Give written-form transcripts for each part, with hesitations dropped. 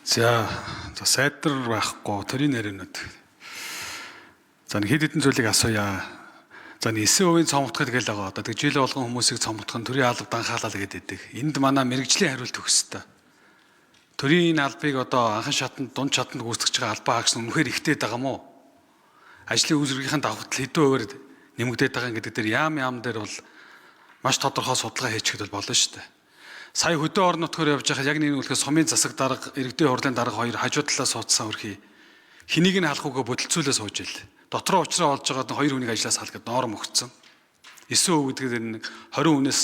За за сайдар байхгүй төрийн нарийнууд. За нэг хэд хэдэн зүйлийг асууя. За нэг 9% цомготгол гэл байгаа. Одоо тэг жил болгон хүмүүсийг цомготох нь төрийн албад анхаалал гэдэг. Энд манай мэрэгжлийн хариулт өгөх ёстой. Төрийн энэ албыг одоо анхан шатанд, дунд шатанд гүйцэтгэж байгаа албан хаагч нь үнэхээр ихтэй байгаа мó? Ажлын үүсвэрийн давхтал хэдэн хувиар нэмэгдээд байгаа гэдэг дээр яам дээр бол маш тодорхой судалгаа хийчихэд бол болно шүү дээ. Сая хөдөө орон нутгаар явж байхад яг нэг үлэхээр сумын засаг дарга, иргэдийн хурлын дарга хоёр хажуу талаа суудсан өрхий. Хэнийг нь халахгүйгээ бүдэлцүүлээ сууж ил. Дотроо уучраа олж байгаад нь хоёр хүнийг ажлаас халахад норм өгцөн. 9% гэдгээр нэг 20 хүнээс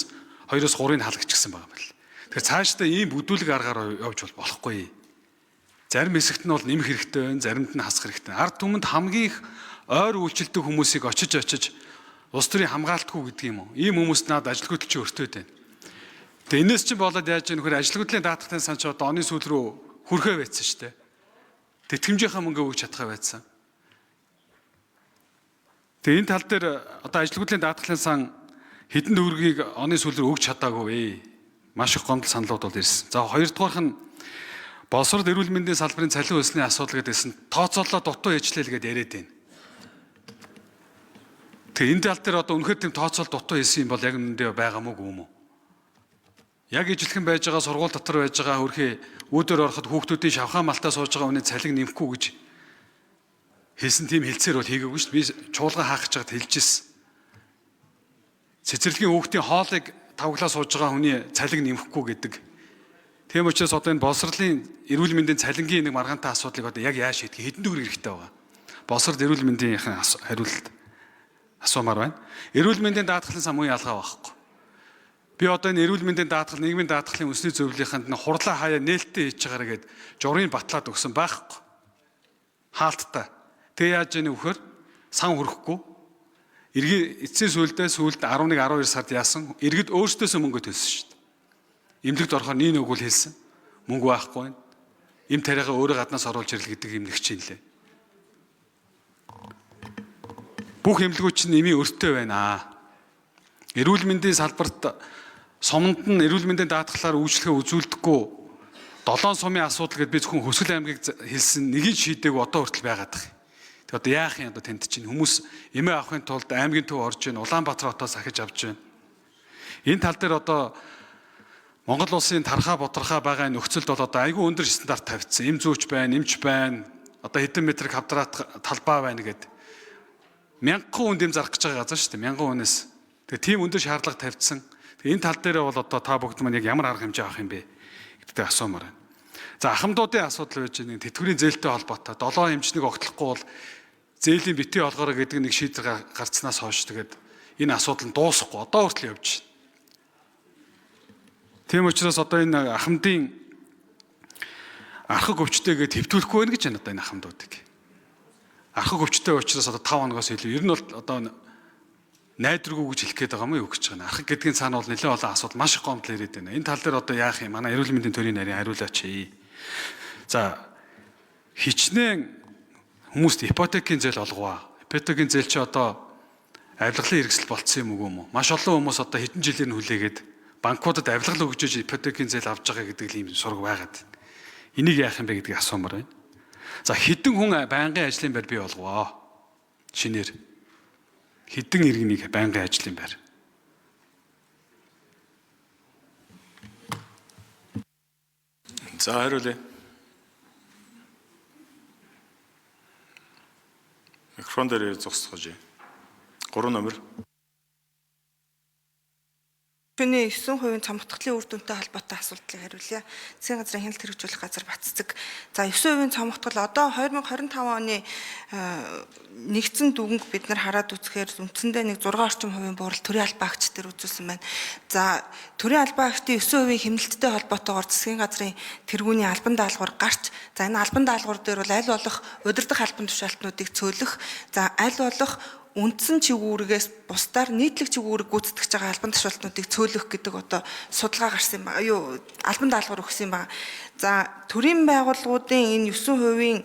2-оос 3-ыг халагчсан байгаа юм байна. Тэгэхээр цаашдаа ийм бүдүүлэг аргаар явж бол болохгүй. Зарим хэсэгт нь бол нэмэх хэрэгтэй байна, заримд нь хасах хэрэгтэй. Ард түмэнд хамгийн их ойр үйлчилдэг хүмүүсийг очиж улс төрийн хамгаалтгүй гэдэг юм уу? Ийм хүмүүст наад ажилгүйдэл чи өртөөд байна. Тэгээ энэс чинь болоод яаж яах нөхөр ажилгүйдлийн даатгалын сан чи одоо оны сүүл рүү хүрхээ байцсан шүү дээ. Тэтгэмжийнхаа мөнгө өгч чадхаа байцсан. Тэгээ энэ тал дээр одоо ажилгүйдлийн даатгалын сан хэдэн төгрөгийг оны сүүл рүү өгч чадаагүй вэ? Маш их гомдол саналууд бол ирсэн. За хоёрдугаарх нь боловсрол эрүүл мэндийн салбарын цалин өсний асуудал гэдээсэн тооцоолоо дутуу ээжлээл гэдээ яриад байна. Тэгээ энэ тал дээр одоо үнэхээр тийм тооцоол дутуу хийсэн юм бол яг үнэндээ байгаа мó үгүй юм уу? Яг ижилхэн байж байгаа сургууль дотор байж байгаа хөрхий үүдээр ороход хүүхдүүдийн шавхаа малтаа сууж байгаа хүний цалин нэмэхгүй гэж хэлсэн тийм хэлцээр бол хийгээгүй шүү дээ. Би чуулган хаах гэж байгаад хэлж ирсэн. Цэцэрлэгийн хүүхдийн хоолыг тавглаа сууж байгаа хүний цалин нэмэхгүй гэдэг. Тийм учраас одоо энэ боловсролын эрүүл мэндийн цалингийн нэг маргаантай асуудлыг одоо яг яаж шийдэх хэдэн төгрөг хэрэгтэй байгаа. Боловсрол эрүүл мэндийн хариулт асуумаар байна. Эрүүл мэндийн даатгалын сан мөн ялгаа байхгүй. Би одоо энэ эрүүл мэндийн даатгал, нийгмийн даатгалын үндэсний зөвлөлийнхэнд нь хурлаа хаяа нээлттэй хийж байгаараа гэд журмын батлаад өгсөн байхгүй. Хаалттай. Тэгээ яаж яах вэ вөхөр сан хүрэхгүй. Эргийн эцсийн сүлдээ сүлд 11 12 сард яасан иргэд өөрсдөөсөө мөнгө төлсөн шүү дээ. Эмнэлэгт орохоор нин өгвөл хэлсэн. Мөнгө байхгүй байна. Эм тариагаа өөрөө гаднаас оруулж ирэл гэдэг юм нэг чинь лээ. Бүх эмнэлгүүд чинь эмийн өртөө байна. Эрүүл мэндийн салбарт суманд нь эрүүл мэндийн даатгалаар үйлчлэгээ үзүүлдэхгүй 7 сумын асуудал гэдээ би зөвхөн Хөсгөл аймгийг хэлсэн нэгийг шийдээгүй одоо хүртэл байгаад байгаа юм. Тэг одоо яах юм одоо тэнд чинь хүмүүс эмээ авахын тулд аймгийн төв орж ийн Улаанбаатар хотоос ахиж авч байна. Энэ тал дээр одоо Монгол улсын тархаа бодрохаа байгаа нөхцөлд бол одоо айгүй өндөр стандарт тавьчихсан. Эм зүүч байна, эмч байна. Одоо хэдэн метр квадрат талбай байна гэд. 1000 хүнд эм зарах гэж байгаа газар шүү дээ. 1000 хүнээс. Тэгээ тийм өндөр шаардлага тавьчихсан. Тэгээ энэ тал дээрээ бол одоо та бүгд маань яг ямар арга хэмжээ авах юм бэ гэдэгт асуумаар байна. За ахмадуудын асуудал байж байгаа. Тэтгэврийн зээлтэй холбоотой 7 эмчнийг огтлохгүй бол зээлийн битгий олгоорой гэдэг нэг шийдвэр гарцнаас хойш тэгээд энэ асуудал нь дуусахгүй одоо хүртэл явж байна. Тийм учраас одоо энэ ахмадын архаг өвчтэйгээ төвтүүлэхгүй байна гэж байна одоо энэ ахмадуудыг. Архаг өвчтэй учраас одоо 5 хоногоос илүү ер нь бол одоо найдваргүй гэж хэлэх гээд байгаа юм уу юу гэж байгаа юм. Архаг гэдгийн цаана бол нэлээд олон асуудал маш их гомдол ирээд байна. Энэ тал дээр одоо яах юм? Манай эрүүл мэндийн төрийн нарийн хариулаач. За хичнээн хүмүүст ипотекийн зээл олговаа. Ипотекийн зээл чи одоо авилгалын хэрэгсэл болцсон юм уу юм уу? Маш олон хүмүүс одоо хэдэн жилээр нь хүлээгээд банкудад авилгал өгж иж ипотекийн зээл авч байгаа гэдэг ийм сураг байгаад. Энийг яах юм бэ гэдгийг асуумаар байна. За хэдэн хүн байнгын ажлын байр бий болговоо? Шинээр хэдэн иргэнийг байнгын ажлын байр. За хариулъя. Микрофон дээр зогсгож. 3 номер. Шөнийн 9% цомготголын үр дүнтэй холбоотой асуудлыг хариулъя. Засгийн газрын хяналт хэрэгжүүлэх газар Батцэцэг. За 9% цомготгол одоо 2025 оны нэгдсэн дүгнг бид нар хараад үзэхээр үндсэндээ нэг 6 орчим хувийн буурал төрийн албан агч дээр үзүүлсэн байна. За төрийн албан агчдын 9% хэмнэлттэй холбоотойгоор засгийн газрын тэргүүний албан даалгавар гарч, за энэ албан даалгавар дээр бол аль болох удирдах албан тушаалтнуудыг цөөлөх, за аль болох үндсэн чиг үүргээс бусдаар нийтлэг чиг үүрэг гүйцэтгэж байгаа албан тушаалтнуудыг цөөлөх гэдэг одоо судалгаа гарсан юм байна. Юу албан даалгавар өгсөн юм байна. За төрийн байгууллагуудын энэ 9%-ийн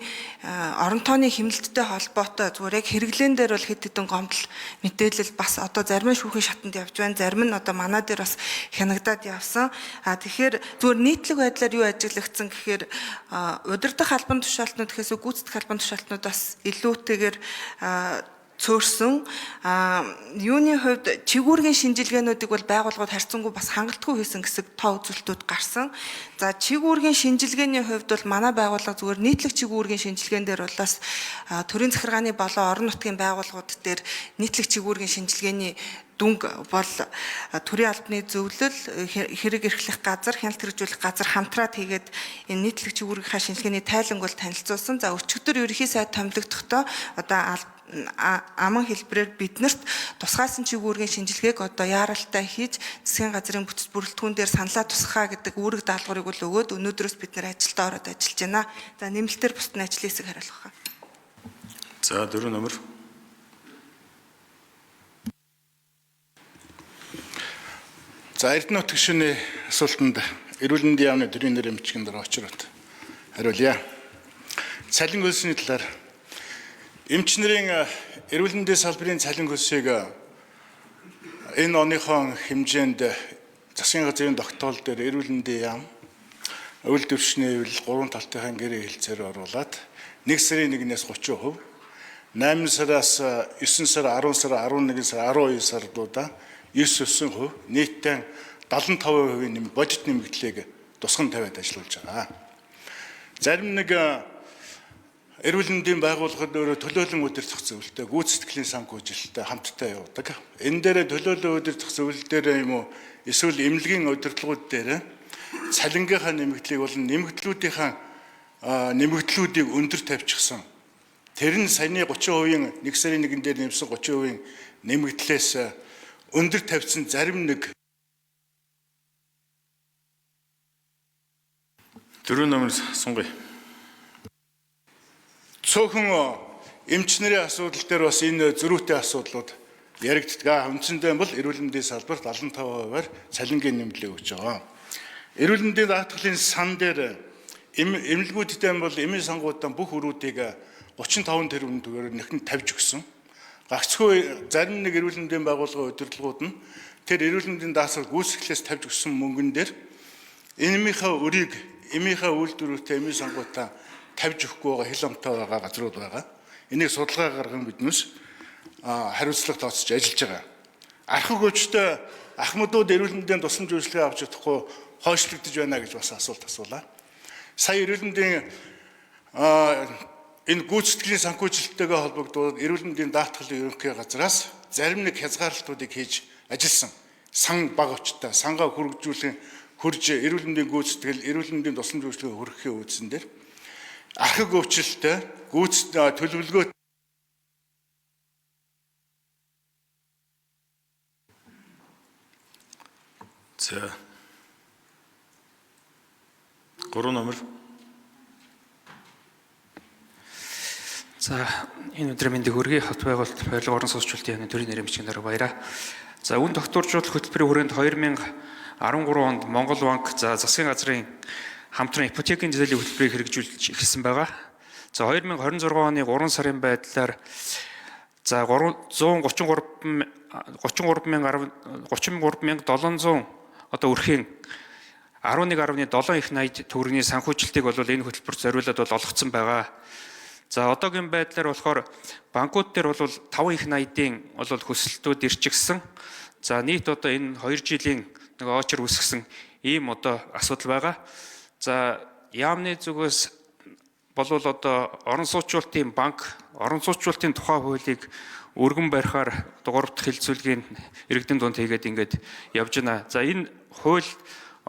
орон тооны хэмнэлттэй холбоотой зүгээр яг хэрэглэн дээр бол хэд хэдэн гомдол мэдээлэл бас одоо зарим нь шүүхийн шатанд явж байна. Зарим нь одоо манай дээр бас хянагдаад явсан. А тэгэхээр зүгээр нийтлэг байдлаар юу ажиглагдсан гэхээр удирдах албан тушаалтнууд гэхээс гүйцэтгэх албан тушаалтнуудаас илүүтэйгээр цөөрсөн. Юуны хувьд чигүүргийн шинжилгээнүүдийг бол байгууллагууд харьцангуй бас хангалтгүй хийсэн гэсэн тоо үзүүлэлтүүд гарсан. За чигүүргийн шинжилгээний хувьд бол манай байгууллага зүгээр нийтлэг чигүүргийн шинжилгээн дээр бол бас төрийн захиргааны болон орон нутгийн байгууллагууд дээр нийтлэг чигүүргийн шинжилгээний дүнг бол төрийн албаны зөвлөл, хэрэг эрхлэх газар, хяналт хэрэгжүүлэх газар хамтраад хийгээд энэ нийтлэг чигүүрийнхаа шинжилгээний тайланг бол танилцуулсан. За өчигдөр ерөнхий сайд томилогдохдоо одоо аман хэлбэрээр биднэрт тусгаасан чигүүргийн шинжилгээг одоо яаралтай хийж засгийн газрын бүтц бүрэлдэхүүн дээр саналаа тусгахаа гэдэг үүрэг даалгаврыг бол өгөөд өнөөдрөөс бид нэр ажилдаа ороод ажиллаж байна. За нэмэлтээр бусад нь ажлын хэсэг хариулах байна. За 4 номер. За Эрдэнэ нутгийн шүний асуултанд эрүүл мэндийн яамны төрийн нэр эмчгийн дараа очрот хариулъя. Цалин хөлсний талаар эмч нарын эрүүл мэндийн салбарын цалин хөлсийг энэ оныхон хэмжээнд засгийн газрын тогтоол дээр эрүүл мэндийн яам үйл дэвшний хэвлэл гурван талтынхаа гэрээ хэлцээр оруулаад 1 сарын 1-ээс 30%, 8 сараас 9 сар, 10 сар, 11 сар, 12 сардуудаа 9%, нийтдээ 75% нэм бодит нэмэгдлийг тусган тавиад ажиллуулж байгаа. Зарим нэг эрүүл мэндийн байгууллагад өөрөө төлөөлөн удирдах зөвлөлтөй, гүйцэтгэлийн санхүүжилттэй хамтдаа явдаг. Энэ дээрээ төлөөлөн удирдах зөвлөл дээр юм уу эсвэл эмнэлгийн удирдлагууд дээр цалингийнхаа нэмэгдлийг болон нэмэгдлүүдийнхаа нэмэгдлүүдийг өндөр тавьчихсан. Тэр нь саяны 30%-ийн 1 сарын 1-н дээр нэмсэн 30%-ийн нэмэгдлээс өндөр тавьсан зарим нэг 4 номер сунгая. Цөөхөн эмч нарын асуудал дээр бас энэ зөрүүтэй асуудлууд яригддаг. Үндсэндээ бол эрүүл мэндийн салбарт 75%-аар цалингийн нэмэлт өгч байгаа. Эрүүл мэндийн даатгалын сан дээр эмнэлгүүдтэй бол эмийн сангуудаа бүх өрүүдийг 35 тэрбум төгрөгөөр нэхэн тавьж өгсөн. Гагцхүү зарим нэг эрүүл мэндийн байгууллагын удирдлагууд нь тэр эрүүл мэндийн даатгал гүйцэтгэлээс тавьж өгсөн мөнгөн дээр эмийнхээ өрийг эмийнхээ үйлдвэрүүтэй эмийн сангуудаа тавьж өгөхгүй байгаа хил амтай байгаа газрууд байгаа. Энийг судалгаа гарган биднээс хариуцлага тооцож ажиллаж байгаа. Архаг өвчтөй ахмадууд эрүүл мэндийн тусламж үйлчилгээ авч чадахгүй хойшлогдож байна гэж бас асуулт асуулаа. Сая эрүүл мэндийн энэ гүйцэтгэлийн санхүүжилттэйгээ холбогдуулаад эрүүл мэндийн даатгалын ерөнхий газраас зарим нэг хязгаарлалтуудыг хийж ажилласан. Сан бага өчтэй сангаа хөргөжүүлэн хөрж эрүүл мэндийн гүйцэтгэл, эрүүл мэндийн тусламж үйлчилгээ хүргэхийн үндсэн дээр архаг өвчлөлтөй гүйц төлөвлөгөө За 3 номер. За энэ өдрийн мэндийг хүргэе. Хот байгуулалт барилга орон сууцчлалтын яамны төрийн нэр эмчгийн дараа баяраа. За үн тогтворжуулах хөтөлбөрийн хүрээнд 2013 онд Монгол банк за засгийн газрын хамтран ипотекийн зээлийн хөтөлбөрийг хэрэгжүүлж эхэлсэн байгаа. За 2026 оны 3 сарын байдлаар за 333 33700 одоо өрхийн 11.7 их 80 төгрөгийн санхүүжилтийг бол энэ хөтөлбөрт зориулаад бол олгоцсон байгаа. За одоогийн байдлаар болохоор банкуд дээр бол 5 их 80-ийн бол хүсэлтүүд ирчихсэн. За нийт одоо энэ 2 жилийн нэг очер үүсгэсэн ийм одоо асуудал байгаа. За яамны зүгээс болвол одоо орон сууцчлалтын банк, орон сууцчлалтын тухай хуулийг өргөн барихаар одоо 3 дахь хэлэлцүүлгийн иргэдийн дунд хийгээд ингээд явж байна. За энэ хууль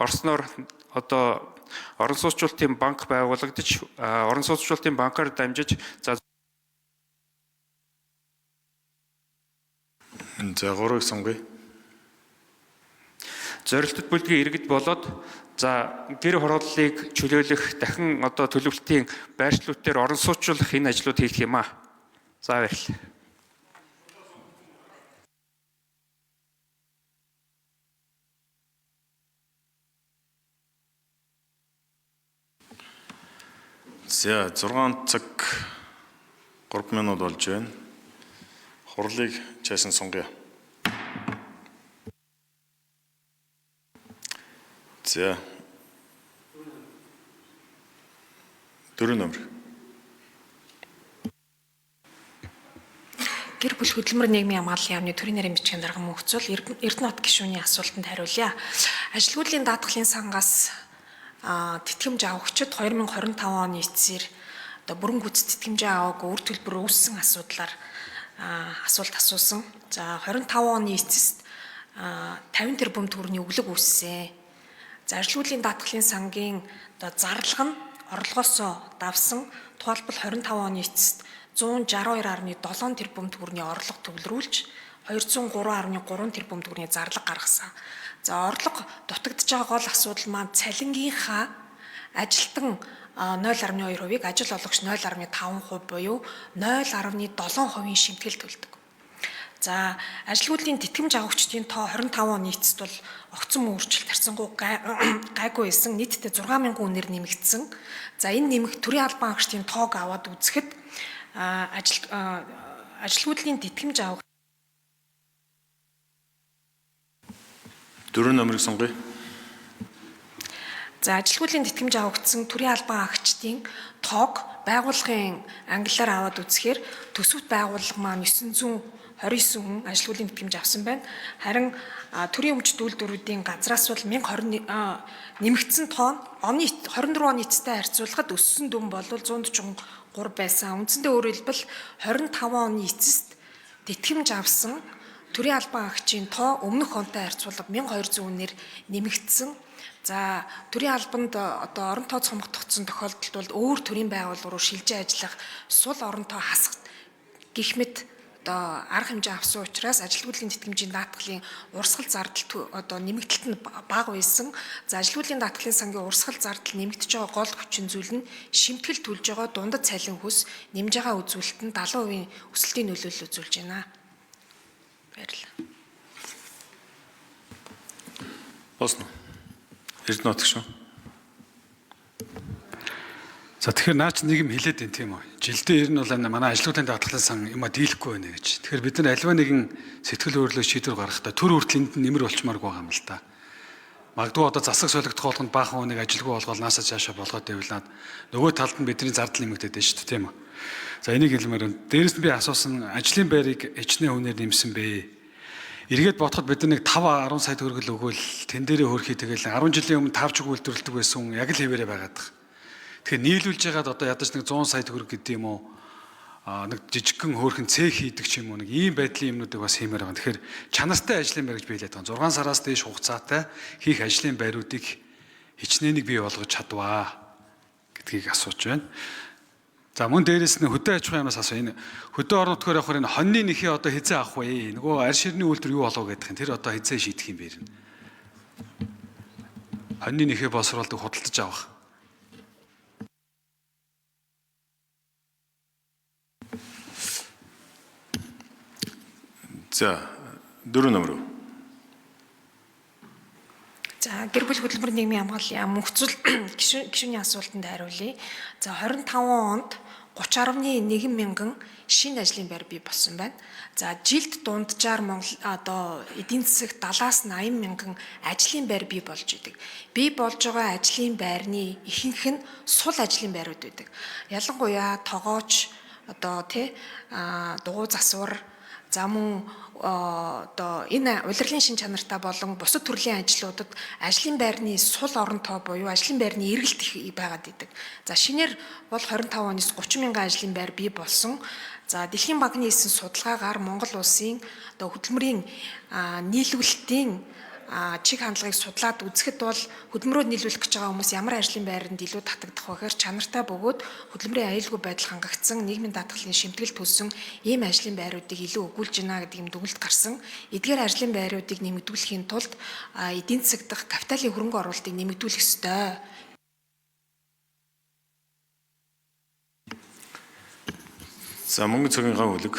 орсноор одоо орон сууцчлалтын банк байгуулагдаж, орон сууцчлалтын банкар дамжиж за За 3-ыг сонгоё. Зорилтод бүлгийн иргэд болоод за гэр хорооллыг чөлөөлөх, дахин одоо төлөвлөлтийн байршлууд дээр орон сууцчлах энэ ажлууд хийх юм аа. За баярлалаа. За 6 цаг 3 минут болж байна. Хурлыг чайсан сунгая. За 4 номер. Гэр бүл хөдөлмөр нийгмийн хамгааллын яамны төрийн нарийн бичгийн дарга мөнхцөл Эрдэнэт гишүүний асуултанд хариулъя. Ажилгүйдлийн даатгалын сангаас тэтгэмж авахчид 2025 оны эцсээр одоо бүрэн гүйцэд тэтгэмжээ аваагүй үр төлбөр үүссэн асуудлаар асуулт асуусан. За 25 оны эцэст 50 тэрбум төгрөгийн өглөг үүссэн. За ажилгүйдлийн даатгалын сангийн одоо зарлага нь орлогоосоо давсан. Тухайлбал 25 оны эцэст 162.7 тэрбум төгрөгийн орлого төвлөрүүлж 203.3 тэрбум төгрөгийн зарлага гаргасан. За орлого дутагдж байгаа гол асуудал маань цалингийнхаа ажилтан 0.2%-ийг ажил олгогч 0.5% буюу 0.7%-ийн шимтгэл төлдөг. За ажилгүйдлийн тэтгэмж авагчдын тоо 25 оны эцэст бол огцон өөрчлөлт харьцангуй гайгүй байсан. Нийтдээ 6000 үнээр нэмэгдсэн. За энэ нэмэх төрийн албан агчдын тоог аваад үзэхэд ажилгүйдлийн тэтгэмж авах 4 номерыг сонгоё. За ажилгүйдлийн тэтгэмж авагдсан төрийн албан агчдын тоог байгууллагын ангиллаар аваад үзэхээр төсөвт байгууллага маань 929 хүн ажилгүйдлийн тэтгэмж авсан байна. Харин төрийн өмчт үйлдвэрүүдийн газраас бол 1020 нэмэгдсэн тоо оны 24 оны эцэстэй харьцуулахад өссөн дүн бол 143 байсан. Үндсэндээ өөрөөр хэлбэл 25 оны эцэст тэтгэмж авсан төрийн албан агчийн тоо өмнөх онтой харьцуулбал 1200 үнээр нэмэгдсэн. За төрийн албанд одоо орон тоо цомгдогдсон тохиолдолд бол өөр төрийн байгууллага руу шилжиж ажиллах сул орон тоо хасах гэх мэт одоо арга хэмжээ авсан учраас ажилгүйдлийн тэтгэмжийн даатгалын урсгал зардал одоо нэмэгдэлт нь бага байсан. За ажилгүйдлийн даатгалын сангийн урсгал зардал нэмэгдэж байгаа гол хүчин зүйл нь шимтгэл төлж байгаа дундад цалин хөлс нэмж байгаа үзүүлэлт нь 70% өсөлтийн нөлөөлөл үзүүлж байна. Баярлалаа. Болсон уу? Эрдэнэт гишүүн. За тэгэхээр наа чи нэг юм хэлээд байна тийм үү? Жилдээ ер нь бол манай ажилгүйдлийн даатгалын сан юма дийлэхгүй байна гэж. Тэгэхээр бид нар альва нэгэн сэтгэл хөдлөлөө шийдвэр гаргахдаа төр хүртэл энд нэмэр болчмааргүй байгаа юм л да. Магадгүй одоо засаг солигдох болгонд баахан хүнийг ажилгүй болгоод наасаа цаашаа болгоод байвал нөгөө талд нь бидний зардал нэмэгдээд байна шүү дээ тийм үү? За энийг хэлмээр байна. Дээрээс нь би асуусан ажлын байрыг хичнээн хүнээр нэмсэн бэ? Эргээд бодоход бид нэг 5 10 сая төгрөг л өгөөл тэн дээрээ хөрхий тэгэл 10 жилийн өмнө 5 чиг үйлдвэрлэдэг байсан хүн яг л хэвээрээ байгаад байгаа. Тэгэхээр нийлүүлж ягаад одоо ядаж нэг 100 сая төгрөг гэдэг юм уу нэг жижигхэн хөөрхөн цех хийдэг ч юм уу нэг ийм байдлын юмнуудыг бас хиймээр байгаа. Тэгэхээр чанартай ажлын байр гэж би хэлээд байгаа. 6 сараас дээш хугацаатай хийх ажлын байруудыг хичнээн бий болгож чадваа гэдгийг асууж байна. За мөн дээрэс нь хөдөө аж ахуйн яамнаас асуу. Энэ хөдөө орон нутгаар явахаар энэ хоньны нэхий одоо хизээ авах вэ? Нөгөө арь ширний үйлдвэр юу болов гэдэг юм. Тэр одоо хизээ шийдэх юм бэ? Хоньны нэхий боловсруулдаг худалдаж авах. За 4 номер. За гэр бүл хөдөлмөр нийгмийн хамгааллын яам мөнхцөл гишүүний асуултанд хариулъя. За 25 онд 30.1 мянган шинэ ажлын байр бий болсон байна. За жилд дунджаар Монгол одоо эдийн засагт 70-аас 80 мянган ажлын байр бий болж идэг. Бий болж байгаа ажлын байрны ихэнх нь сул ажлын байрууд байдаг. Ялангуяа тогооч одоо тий дугуй засвар за мөн одоо энэ улирлын шин чанартай болон бусад төрлийн ажлуудад ажлын байрны сул орон тоо буюу ажлын байрны эргэлт их байгаад идэг. За шинээр бол 25 оноос 30 мянган ажлын байр бий болсон. За Дэлхийн банкны хийсэн судалгаагаар Монгол улсын одоо хөдөлмөрийн нийлүүлэлтийн чиг хандлагыг судлаад үзэхэд бол хөдөлмөрөөр нийлүүлэх гэж байгаа хүмүүс ямар ажлын байранд илүү татагдах вэ гэхээр чанартай бөгөөд хөдөлмөрийн аюулгүй байдал хангагдсан нийгмийн даатгалын шимтгэл төлсөн ийм ажлын байруудыг илүү өгүүлж байна гэдэг юм дүгнэлт гарсан. Эдгээр ажлын байруудыг нэмэгдүүлэхийн тулд эдийн засаг дахь капиталын хөрөнгө оруулалтыг нэмэгдүүлэх ёстой. За мөнгө цагийн гав хүлэг.